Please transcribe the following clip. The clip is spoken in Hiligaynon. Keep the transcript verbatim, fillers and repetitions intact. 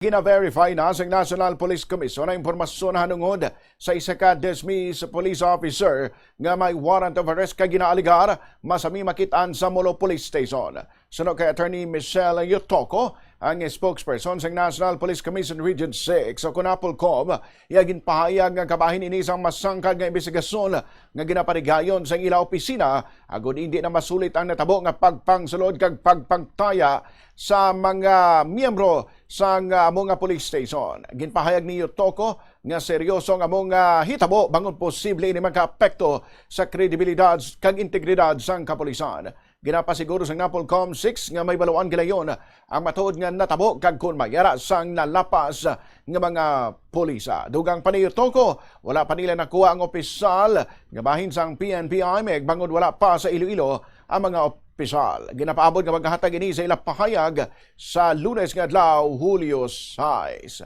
Gina-verify na sa National Police Commission ang impormasyon nahanungod sa isa ka dismissed police officer nga may warrant of arrest kag ginaalegar masami makit-an sa Molo Police Station. Suno kay Attorney Michelle Yotoko, ang spokesperson sa National Police Commission Region six o kon Napolcom, iya ginpahayag nga kabahin ini sang masangkad nga imbestigasyon nga ginaparigayon sa ila opisina agud indi na masulit ang natabo nga pagpangsulod kag pagpangtaya sa mga miyembro sang amo nga police station. Ginpahayag ni Yotoko nga seryoso ang amo nga hitabo bangod posible ini makaapekto sa kredibilidad kag integridad sang kapulisan. Ginapasiguro sang Napolcom six nga may baluan gilayon ang matuod nga natabo kag kon may ara sang nalapas nga mga pulisa. Dugang pa ni Yotoko, wala pa nila nakuha ang opisyal nga bahin sang P N P I M E C bangod wala pa sa Iloilo ang mga opisyal. Ginapaabot nga maghatag ini sa ila pahayag sa Lunes nga adlaw, Hulyo sais.